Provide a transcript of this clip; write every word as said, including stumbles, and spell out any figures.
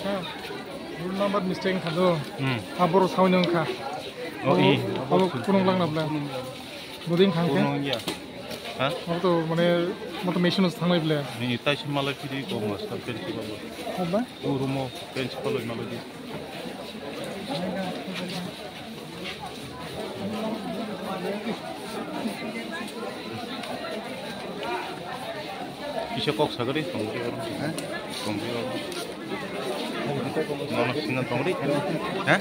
Roll number mistake kha do. Hmm. Aboro sawi nang kha. Oh, i. Abo kunung lang na bla. Buding thang khe. Kunung ya. Ha? Abo to mane moto machine thang lai bla. Ni tai se malai phiri ko master principal. Hoba? O rumo principal malai di. Kisa kok sagari tongri oro. Tongri oro. Nono singa tongri. Ha?